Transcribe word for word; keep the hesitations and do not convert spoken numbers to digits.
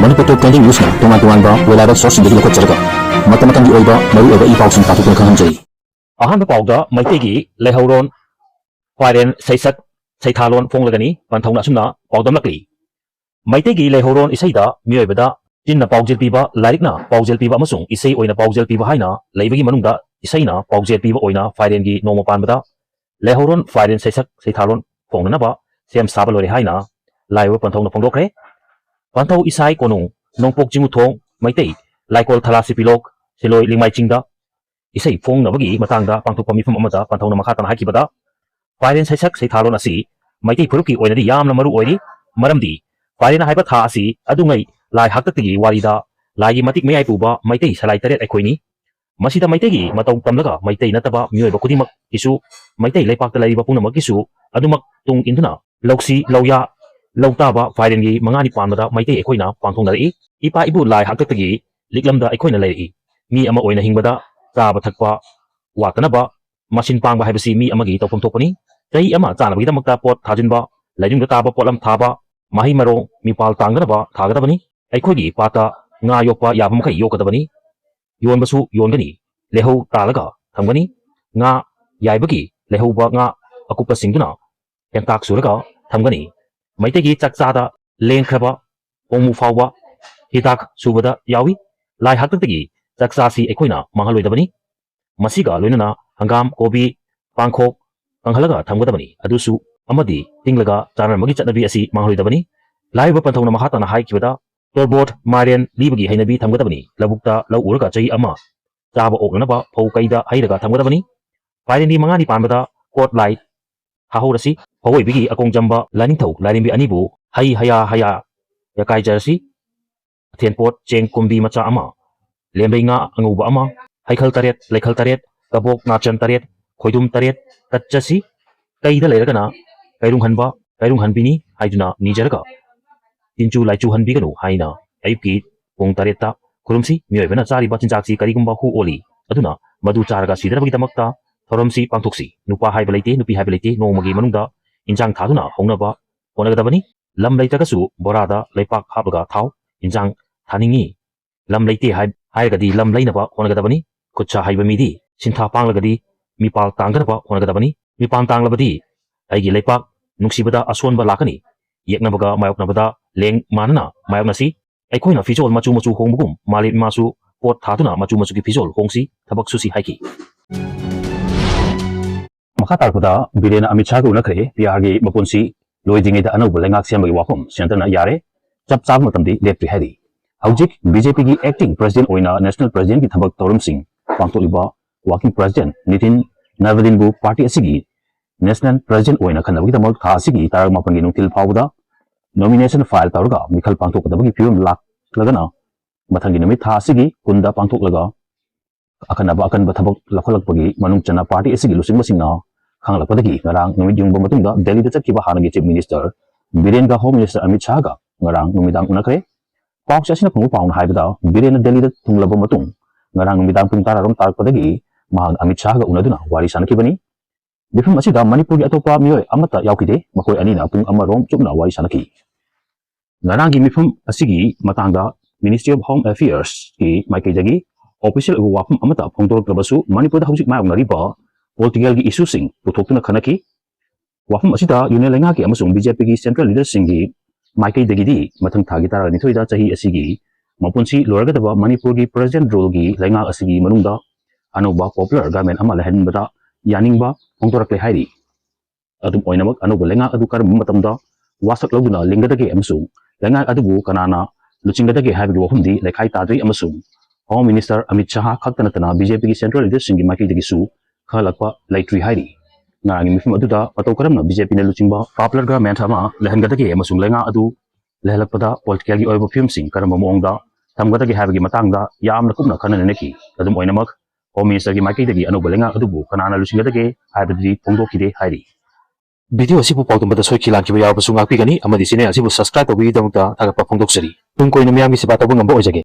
ꯃꯅꯤꯄꯨꯔ ꯇꯣꯞ twenty ꯅ꯭ꯌꯨꯁꯅ ꯇꯣꯉꯥꯟ ꯇꯣꯉꯥꯟꯕ web ꯁꯣꯔꯁꯁꯤꯡꯗꯒꯤ ꯂꯧꯈꯠꯆꯔꯒ ꯃꯇꯝ ꯃꯇꯝꯒꯤ ꯑꯣꯏꯕ ꯃꯔꯨꯑꯣꯏꯕ ꯏ ꯄꯥꯎꯁꯤꯡ ꯄꯥꯊꯣꯛꯇꯨꯅ ꯈꯪꯍꯟꯖꯔꯤ꯫ ꯑꯍꯥꯟꯕ ꯄꯥꯎꯗ ꯃꯩꯇꯩꯒꯤ ꯂꯩꯍꯧꯔꯣꯟ ꯐꯥꯏꯔꯦꯟ ꯁꯩꯁꯛ ꯁꯩꯊꯥꯂꯣꯟ ꯐꯣꯡꯂꯒꯅꯤ꯫ ꯄꯟꯊꯧꯅ ꯑꯁꯨꯝꯅ ꯄꯥꯎꯗꯝꯂꯛꯂꯤ꯫ ꯃꯩꯇꯩꯒꯤ ꯂꯩꯍꯧꯔꯣꯟ ꯏꯁꯩꯗ ꯃꯤꯑꯣꯏꯕꯗ ꯆꯤꯟꯅ ꯄꯥꯎꯖꯦꯜ ꯄꯤꯕ, ꯂꯥꯏꯔꯤꯛꯅ ꯄꯥꯎꯖꯦꯜ ꯄꯤꯕ ꯑꯃꯁꯨꯡ ꯏꯁꯩ ꯑꯣꯏꯅ ꯄꯥꯎꯖꯦꯜ ꯄꯤꯕ ꯍꯥꯏꯅ ꯂꯩꯕꯒꯤ ꯃꯅꯨꯡꯗ ꯏꯁꯩꯅ ꯄꯥꯎꯖꯦꯜ ꯄꯤꯕ ꯑꯣꯏꯅ ꯐꯥꯏꯔꯦꯟꯒꯤ ꯅꯣꯡꯃ ꯄꯥꯟꯕꯗ ꯂꯩꯍꯧꯔꯣꯟ ꯐꯥꯏꯔꯦꯟ ꯁꯩꯁꯛ ꯁꯩꯊꯥꯂꯣꯟ ꯐꯣꯡꯅꯅꯕ ꯁꯦꯝ ꯁꯥꯕ ꯂꯣꯏꯔꯦ ꯍꯥꯏꯅ ꯂꯥꯏꯑꯣꯏꯕ ꯄꯟꯊꯧꯅ ꯐꯣꯡꯗꯣꯛꯈ꯭ꯔꯦ꯫ ꯄꯟꯊꯧ ꯏꯁꯥꯏ ꯀꯣꯅꯨꯡ ꯅꯣꯡꯄꯣꯛ ꯆꯤꯡꯉꯨꯊꯣꯡ ꯃꯩꯇꯩ ꯂꯥꯏꯀꯣꯜ ꯊꯂꯥ ꯁꯤꯄꯤꯂꯣꯛ ꯁꯤꯂꯣꯏ ꯂꯤꯡꯃꯥꯏ ꯆꯤꯡꯗ ꯏꯁꯩ ꯐꯣꯡꯅꯕꯒꯤ ꯃꯇꯥꯡꯗ ꯄꯥꯡꯊꯣꯛꯄ ꯃꯤꯐꯝ ꯑꯃꯗ ꯄꯟꯊꯧꯅ ꯃꯈꯥ ꯇꯥꯅ ꯍꯥꯏꯈꯤꯕꯗ, ꯐꯥꯏꯔꯦꯟ ꯁꯩꯁꯛ ꯁꯩꯊꯥꯂꯣꯟ ꯑꯁꯤ ꯃꯩꯇꯩ ꯐꯨꯔꯨꯞꯀꯤ ꯑꯣꯏꯅꯗꯤ ꯌꯥꯝꯅ ꯃꯔꯨ ꯑꯣꯏꯔꯤ꯫ ꯃꯔꯝꯗꯤ ꯐꯥꯏꯔꯦꯟ ꯍꯥꯏꯕ ꯊꯥ ꯑꯁꯤ ꯑꯗꯨꯉꯩ ꯂꯥꯏ ꯍꯥꯛꯇꯛꯇꯒꯤ ꯋꯥꯔꯤꯗ ꯂꯥꯏꯒꯤ ꯃꯇꯤꯛ ꯃꯌꯥꯏ ꯄꯨꯕ ꯃꯩꯇꯩ ꯁꯂꯥꯏ ꯇꯔꯦꯠ ꯑꯩꯈꯣꯏꯅꯤ꯫ ꯃꯁꯤꯗ ꯃꯩꯇꯩꯒꯤ ꯃꯇꯧ ꯇꯝꯂꯒ ꯃꯩꯇꯩ ꯅꯠꯇꯕ ꯃꯤꯑꯣꯏꯕ ꯈꯨꯗꯤꯡꯃꯛꯀꯤꯁꯨ, ꯃꯩꯇꯩ ꯂꯩꯄꯥꯛꯇ ꯂꯩꯔꯤꯕ ꯄꯨꯝꯅꯃꯛꯀꯤꯁꯨ ꯑꯗꯨꯃꯛ ꯇꯨꯡ ꯏꯟꯗꯨꯅ ꯂꯧꯁꯤ ꯂꯧꯌꯥ ꯂꯧ ꯇꯥꯕ ꯐꯥꯏꯔꯦꯟꯒꯤ ꯃꯉꯥꯅꯤ ꯄꯥꯟꯕꯗ ꯃꯩꯇꯩ ꯑꯩꯈꯣꯏꯅ ꯄꯥꯡꯊꯣꯛꯅꯔꯛꯏ꯫ ꯏꯄꯥ ꯏꯄꯨ ꯂꯥꯏ ꯍꯥꯛꯇꯛꯇꯒꯤ ꯂꯤꯛꯂꯝꯗ ꯑꯩꯈꯣꯏꯅ ꯂꯩꯔꯛꯏ꯫ ꯃꯤ ꯑꯃ ꯑꯣꯏꯅ ꯍꯤꯡꯕꯗ ꯆꯥꯕ ꯊꯛꯄ ꯋꯥꯠꯇꯅꯕ ꯃꯁꯤꯡ ꯄꯥꯡꯕ ꯍꯥꯏꯕꯁꯤ ꯃꯤ ꯑꯃꯒꯤ ꯇꯧꯐꯝ ꯊꯣꯛꯄꯅꯤ꯫ ꯆꯍꯤ ꯑꯃ ꯆꯥꯅꯕꯒꯤꯗꯃꯛꯇ ꯄꯣꯠ ꯊꯥꯖꯤꯟꯕ, ꯂꯩꯅꯨꯡꯗ ꯇꯥꯕ ꯄꯣꯠꯂꯝ ꯊꯥꯕ, ꯃꯍꯩ ꯃꯔꯣꯡ ꯃꯤꯄꯥꯜ ꯇꯥꯡꯗꯅꯕ ꯊꯥꯒꯗꯕꯅꯤ꯫ ꯑꯩꯈꯣꯏꯒꯤ ꯄꯥꯠꯇ ꯉꯥ ꯌꯣꯛꯄ ꯌꯥꯕ ꯃꯈꯩ ꯌꯣꯛꯀꯗꯕꯅꯤ꯫ ꯌꯣꯟꯕꯁꯨ ꯌꯣꯟꯒꯅꯤ꯫ ꯂꯩꯍꯧ ꯇꯥꯜꯂꯒ ꯊꯝꯒꯅꯤ꯫ ꯉꯥ ꯌꯥꯏꯕꯒꯤ ꯂꯩꯍꯧꯕ ꯉꯥ ꯑꯀꯨꯞꯄꯁꯤꯡꯗꯨꯅ ꯍꯦꯟꯇꯥꯛ ꯁꯨꯔꯒ ꯊꯝꯒꯅꯤ꯫ ꯃꯩꯇꯩꯒꯤ ꯆꯥꯛꯆꯥꯗ ꯂꯦꯡꯈ꯭ꯔꯕ ꯍꯣꯡꯃꯨ ꯐꯥꯎꯕ ꯍꯤꯗꯥꯛ ꯁꯨꯕꯗ ꯌꯥꯎꯏ꯫ ꯂꯥꯏ ꯍꯥꯛꯇꯛꯇꯒꯤ ꯆꯥꯛꯆꯥꯁꯤ ꯑꯩꯈꯣꯏꯅ ꯃꯥꯡꯍꯜꯂꯣꯏꯗꯕꯅꯤ꯫ ꯃꯁꯤꯒ ꯂꯣꯏꯅꯅ ꯍꯪꯒꯥꯝ, ꯀꯣꯕꯤ, ꯄꯥꯡꯈꯣꯛ ꯀꯪꯍꯜꯂꯒ ꯊꯝꯒꯗꯕꯅꯤ꯫ ꯑꯗꯨꯁꯨ ꯑꯃꯗꯤ ꯇꯤꯡꯂꯒ ꯆꯥꯅꯔꯝꯕꯒꯤ ꯆꯠꯅꯕꯤ ꯑꯁꯤ ꯃꯥꯡꯍꯜꯂꯣꯏꯗꯕꯅꯤ꯫ ꯂꯥꯏꯔꯕ ꯄꯟꯊꯧꯅ ꯃꯈꯥ ꯇꯥꯅ ꯍꯥꯏꯈꯤꯕꯗ, ꯇꯣꯔꯕꯣꯠ, ꯃꯥꯏꯔꯦꯟ ꯂꯤꯕꯒꯤ ꯍꯩꯅꯕꯤ ꯊꯝꯒꯗꯕꯅꯤ꯫ ꯂꯧꯕꯨꯛꯇ ꯂꯧ ꯎꯔꯒ ꯆꯍꯤ ꯑꯃ ꯆꯥꯕ ꯑꯣꯛꯅꯅꯕ ꯐꯧ ꯀꯩꯗ ꯍꯩꯔꯒ ꯊꯝꯒꯗꯕꯅꯤ꯫ ꯐꯥꯏꯔꯦꯟꯒꯤ ꯃꯉꯥꯅꯤ ꯄꯥꯟꯕꯗ ꯀꯣꯠ ꯂꯥꯏ ꯊꯥꯍꯧꯔꯁꯤ꯫ ꯐꯧꯑꯣꯏꯕꯤꯒꯤ ꯑꯀꯣꯡꯖꯝꯕ ꯂꯥꯏꯅꯤꯡꯊꯧ ꯂꯥꯏꯔꯦꯝꯕꯤ ꯑꯅꯤꯕꯨ ꯍꯩ ꯍꯌꯥ ꯍꯌꯥ ꯌꯥꯀꯥꯏꯖꯔꯁꯤ꯫ ꯑꯊꯦꯟꯄꯣꯠ ꯆꯦꯡ ꯀꯨꯝꯕꯤ ꯃꯆꯥ ꯑꯃ, ꯂꯦꯝꯕꯩ ꯉꯥ ꯑꯉꯧꯕ ꯑꯃ, ꯍꯩꯈꯜ ꯇꯔꯦꯠ, ꯂꯩꯈꯜ ꯇꯔꯦꯠ, ꯀꯕꯣꯛ ꯅꯥꯆꯟ ꯇꯔꯦꯠ, ꯈꯣꯏꯗꯨꯝ ꯇꯔꯦꯠ ꯀꯠꯆꯁꯤ꯫ ꯀꯩꯗ ꯂꯩꯔꯒꯅ ꯀꯩꯔꯨꯡꯍꯟꯕ, ꯀꯩꯔꯨꯡꯍꯟꯕꯤꯅꯤ ꯍꯥꯏꯗꯨꯅ ꯅꯤꯖꯔꯒ, ꯇꯤꯟꯆꯨ ꯂꯥꯏꯆꯨ ꯍꯟꯕꯤꯒꯅꯨ ꯍꯥꯏꯅ ꯑꯌꯨꯛꯀꯤ ꯄꯨꯡ ꯇꯔꯦꯠꯇ ꯈꯨꯔꯨꯝꯁꯤ꯫ ꯃꯤꯑꯣꯏꯕꯅ ꯆꯥꯔꯤꯕ ꯆꯤꯟꯖꯥꯛꯁꯤ ꯀꯔꯤꯒꯨꯝꯕ ꯍꯨ ꯑꯣꯜꯂꯤ, ꯑꯗꯨꯅ ꯃꯗꯨ ꯆꯥꯔꯒ ꯁꯤꯗꯅꯕꯒꯤꯗꯃꯛꯇ ꯊꯧꯔꯝꯁꯤ ꯄꯥꯡꯊꯣꯛꯁꯤ꯫ ꯅꯨꯄꯥ ꯍꯥꯏꯕ ꯂꯩꯇꯦ, ꯅꯨꯄꯤ ꯍꯥꯏꯕ ꯂꯩꯇꯦ, ꯅꯣꯡꯃꯒꯤ ꯃꯅꯨꯡꯗ ꯏꯟꯖꯥꯡ ꯊꯥꯗꯨꯅ ꯍꯧꯅꯕ ꯍꯣꯠꯅꯒꯗꯕꯅꯤ꯫ ꯂꯝ ꯂꯩꯇ꯭ꯔꯒꯁꯨ ꯕꯣꯔꯥꯗ ꯂꯩꯄꯥꯛ ꯍꯥꯞꯂꯒ ꯊꯥꯎ꯫ ꯏꯟꯁꯥꯡ ꯊꯥꯅꯤꯡꯉꯤ꯫ ꯂꯝ ꯂꯩꯇꯦ ꯍꯥꯏ-, ꯍꯥꯏꯔꯒꯗꯤ ꯂꯝ ꯂꯩꯅꯕ ꯍꯣꯠꯅꯒꯗꯕꯅꯤ꯫ ꯈꯨꯠ ꯁꯥ ꯍꯩꯕ ꯃꯤꯗꯤ ꯁꯤꯟꯊꯥ ꯄꯥꯡꯂꯒꯗꯤ ꯃꯤꯄꯥꯜ ꯇꯥꯡꯗꯅꯕ ꯍꯣꯠꯅꯒꯗꯕꯅꯤ꯫ ꯃꯤꯄꯥꯜ ꯇꯥꯡꯂꯕꯗꯤ ꯑꯩꯒꯤ ꯂꯩꯄꯥꯛ ꯅꯨꯡꯁꯤꯕꯗ ꯑꯁꯣꯟꯕ ꯂꯥꯛꯀꯅꯤ꯫ ꯌꯦꯛꯅꯕꯒ ꯃꯥꯌꯣꯛꯅꯕꯗ ꯂꯦꯡ ꯃꯥꯟꯅꯅ ꯃꯥꯌꯣꯛꯅꯁꯤ꯫ ꯑꯩꯈꯣꯏꯅ ꯐꯤꯖꯣꯜ ꯃꯆꯨ ꯃꯆꯨ ꯍꯣꯡꯕꯒꯨꯝ ꯃꯥꯂꯦꯝ ꯏꯃꯥꯁꯨ ꯄꯣꯠ ꯊꯥꯗꯨꯅ ꯃꯆꯨ ꯃꯆꯨꯒꯤ ꯐꯤꯖꯣꯜ ꯍꯣꯡꯁꯤ, ꯊꯕꯛ ꯁꯨꯁꯤ ꯍꯥꯏꯈꯤ꯫ ꯃꯈꯥ ꯇꯥꯔꯛꯄꯗ ꯕꯤꯔꯦꯟꯅ ꯑꯃꯤꯠ ꯁꯥꯍꯒ ꯎꯅꯈ꯭ꯔꯦ꯫ ꯄꯤ ꯑꯥꯔꯒꯤ ꯃꯄꯨꯟꯁꯤ ꯂꯣꯏꯗ꯭ꯔꯤꯉꯩꯗ ꯑꯅꯧꯕ ꯂꯩꯉꯥꯛ ꯁꯦꯝꯕꯒꯤ ꯋꯥꯐꯝ ꯁꯦꯟꯇꯔꯅ ꯌꯥꯔꯦ, ꯆꯞ ꯆꯥꯕ ꯃꯇꯝꯗꯤ ꯂꯦꯞꯇ꯭ꯔꯤ ꯍꯥꯏꯔꯤ꯫ ꯍꯧꯖꯤꯛ ꯕꯤ ꯖꯦ ꯄꯤꯒꯤ acting president ꯑꯣꯏꯅ national presidentꯀꯤ ꯊꯕꯛ ꯊꯧꯔꯝꯁꯤꯡ ꯄꯥꯡꯊꯣꯛꯂꯤꯕ working president ꯅꯤꯇꯤꯟ ꯅꯕꯤꯗꯤꯟꯕꯨ party ꯑꯁꯤꯒꯤ national president ꯑꯣꯏꯅ ꯈꯟꯅꯕꯒꯤꯗꯃꯛ ꯊꯥ ꯑꯁꯤꯒꯤ ꯇꯔꯥꯃꯥꯄꯟꯒꯤ ꯅꯨꯡꯊꯤꯜ ꯐꯥꯎꯕꯗ nomination file ꯇꯧꯔꯒ ꯃꯤꯈꯜ ꯄꯥꯡꯊꯣꯛꯀꯗꯕꯒꯤ ꯐꯤꯕꯝ ꯂꯥꯛꯂꯒꯅ ꯃꯊꯪꯒꯤ ꯅꯨꯃꯤꯠ ꯊꯥ ꯑꯁꯤꯒꯤ ꯀꯨꯟꯗ ꯄꯥꯡꯊꯣꯛꯂꯒ ꯑꯈꯟꯅꯕ ꯑꯀꯟꯕ ꯊꯕꯛ ꯂꯧꯈꯠꯂꯛꯄꯒꯤ ꯃꯅꯨꯡ ꯆꯟꯅ party ꯑꯁꯤꯒꯤ ꯂꯨꯆꯤꯡꯕꯁꯤꯡꯅ ꯈꯪꯂꯛꯄꯗꯒꯤ ꯉꯔꯥꯡ ꯅꯨꯃꯤꯠ ꯌꯨꯡꯕ ꯃꯇꯨꯡꯗ ꯗꯦꯜꯂꯤꯗ ꯆꯠꯈꯤꯕ ꯍꯥꯟꯅꯒꯤ chief minister ꯕꯤꯔꯦꯟꯒ home minister Amit ꯁꯥꯍꯒ ꯉꯔꯥꯡ ꯅꯨꯃꯤꯗꯥꯡ ꯎꯅꯈ꯭ꯔꯦ꯫ ꯄꯥꯎꯆꯦ ꯑꯁꯤꯅ ꯐꯪꯕ ꯄꯥꯎꯅ ꯍꯥꯏꯕꯗ ꯕꯤꯔꯦꯟꯅ ꯗꯦꯜꯂꯤꯗ ꯊꯨꯡꯂꯕ ꯃꯇꯨꯡ ꯉꯔꯥꯡ ꯅꯨꯃꯤꯗꯥꯡ ꯄꯨꯡ ꯇꯔꯥꯔꯣꯝ ꯇꯥꯔꯛꯄꯗꯒꯤ ꯃꯍꯥꯛ ꯑꯃꯤꯠ ꯁꯥꯍꯒ ꯎꯅꯗꯨꯅ ꯋꯥꯔꯤ ꯁꯥꯅꯈꯤꯕꯅꯤ꯫ ꯃꯤꯐꯝ ꯑꯁꯤꯗ ꯃꯅꯤꯄꯨꯔꯒꯤ ꯑꯇꯣꯞꯄ ꯃꯤꯑꯣꯏ ꯑꯃꯠꯇ ꯌꯥꯎꯈꯤꯗꯦ꯫ ꯃꯈꯣꯏ ꯑꯅꯤꯅ ꯄꯨꯡ ꯑꯃꯔꯣꯝ ꯆꯨꯞꯅ ꯋꯥꯔꯤ ꯁꯥꯅꯈꯤ꯫ ꯉꯔꯥꯡꯒꯤ ꯃꯤꯐꯝ ꯑꯁꯤꯒꯤ ꯃꯇꯥꯡꯗ Ministry of Home Affairsꯀꯤ ꯃꯥꯏꯀꯩꯗꯒꯤ official ꯑꯣꯏꯕ ꯋꯥꯐꯝ ꯑꯃꯠꯇ ꯐꯣꯡꯗꯣꯔꯛꯇ꯭ꯔꯕꯁꯨ ꯃꯅꯤꯄꯨꯔꯗ ꯍꯧꯖꯤꯛ ꯃꯥꯌꯣꯛꯅꯔꯤꯕ politicalꯒꯤ issueꯁꯤꯡ ꯄꯨꯊꯣꯛꯇꯨꯅ ꯈꯟꯅꯈꯤ꯫ ꯋꯥꯐꯝ ꯑꯁꯤꯗ union ꯂꯩꯉꯥꯛꯀꯤ ꯑꯃꯁꯨꯡ ꯕꯤ ꯖꯦ ꯄꯤꯒꯤ central leaderꯁꯤꯡꯒꯤ ꯃꯥꯏꯀꯩꯗꯒꯤꯗꯤ ꯃꯊꯪ ꯊꯥꯒꯤ ꯇꯔꯥꯅꯤꯊꯣꯏꯗ ꯆꯍꯤ ꯑꯁꯤꯒꯤ ꯃꯄꯨꯟꯁꯤ ꯂꯣꯏꯔꯒꯗꯕ ꯃꯅꯤꯄꯨꯔꯒꯤ present ruleꯒꯤ ꯂꯩꯉꯥꯛ ꯑꯁꯤꯒꯤ ꯃꯅꯨꯡꯗ ꯑꯅꯧꯕ popular government ꯑꯃ ꯂꯩꯍꯟꯕꯗ ꯌꯥꯅꯤꯡꯕ ꯐꯣꯡꯗꯣꯔꯛꯂꯦ ꯍꯥꯏꯔꯤ꯫ ꯑꯗꯨꯝ ꯑꯣꯏꯅꯃꯛ, ꯑꯅꯧꯕ ꯂꯩꯉꯥꯛ ꯑꯗꯨ ꯀꯔꯝꯕ ꯃꯇꯝꯗ ꯋꯥꯁꯛ ꯂꯧꯗꯨꯅ ꯂꯤꯡꯒꯗꯒꯦ ꯑꯃꯁꯨꯡ ꯂꯩꯉꯥꯛ ꯑꯗꯨꯕꯨ ꯀꯅꯥꯅ ꯂꯨꯆꯤꯡꯒꯗꯒꯦ ꯍꯥꯏꯕꯒꯤ ꯋꯥꯐꯝꯗꯤ ꯂꯩꯈꯥꯏ ꯇꯥꯗ꯭ꯔꯤ ꯑꯃꯁꯨꯡ Home Minister ꯑꯃꯤꯠ ꯁꯥꯍ ꯈꯛꯇ ꯅꯠꯇꯅ ꯕꯤ ꯖꯦ ꯄꯤꯒꯤ central leaderꯁꯤꯡꯒꯤ ꯃꯥꯏꯀꯩꯗꯒꯤꯁꯨ ꯈꯪꯍꯜꯂꯛꯄ ꯂꯩꯇ꯭ꯔꯤ ꯍꯥꯏꯔꯤ꯫ ꯉꯔꯥꯡꯒꯤ ꯃꯤꯐꯝ ꯑꯗꯨꯗ ꯃꯇꯧ ꯀꯔꯝꯅ ꯕꯤ ꯖꯦ ꯄꯤꯅ ꯂꯨꯆꯤꯡꯕ popular government ꯑꯃ ꯂꯩꯍꯟꯒꯗꯒꯦ ꯑꯃꯁꯨꯡ ꯂꯩꯉꯥꯛ ꯑꯗꯨ ꯂꯩꯍꯜꯂꯛꯄꯗ politicalꯒꯤ ꯑꯣꯏꯕ ꯐꯤꯕꯝꯁꯤꯡ ꯀꯔꯝꯕ ꯃꯑꯣꯡꯗ ꯊꯝꯒꯗꯒꯦ ꯍꯥꯏꯕꯒꯤ ꯃꯇꯥꯡꯗ ꯌꯥꯝꯅ ꯀꯨꯞꯅ ꯈꯟꯅ ꯅꯩꯅꯈꯤ꯫ ꯑꯗꯨꯝ ꯑꯣꯏꯅꯃꯛ, Home Ministerꯒꯤ ꯃꯥꯏꯀꯩꯗꯒꯤ ꯑꯅꯧꯕ ꯂꯩꯉꯥꯛ ꯑꯗꯨꯕꯨ ꯀꯅꯥꯅ ꯂꯨꯆꯤꯡꯒꯗꯒꯦ ꯍꯥꯏꯕꯗꯨꯗꯤ ꯐꯣꯡꯗꯣꯛꯈꯤꯗꯦ ꯍꯥꯏꯔꯤ꯫ Video ꯑꯁꯤꯕꯨ ꯄꯥꯎꯗꯝꯕꯗ ꯁꯣꯏꯈꯤ ꯂꯥꯟꯈꯤꯕ ꯌꯥꯎꯔꯕꯁꯨ ꯉꯥꯛꯄꯤꯒꯅꯤ ꯑꯃꯗꯤ channel ꯑꯁꯤꯕꯨ subscribe ꯇꯧꯕꯤꯕꯒꯤꯗꯃꯛꯇ ꯊꯥꯒꯠꯄ ꯐꯣꯡꯗꯣꯛꯆꯔꯤ꯫ ꯇꯨꯡ ꯀꯣꯏꯅ ꯃꯤꯌꯥꯝꯒꯤ ꯁꯦꯕꯥ ꯇꯧꯕ ꯉꯝꯕ ꯑꯣꯏꯖꯒꯦ꯫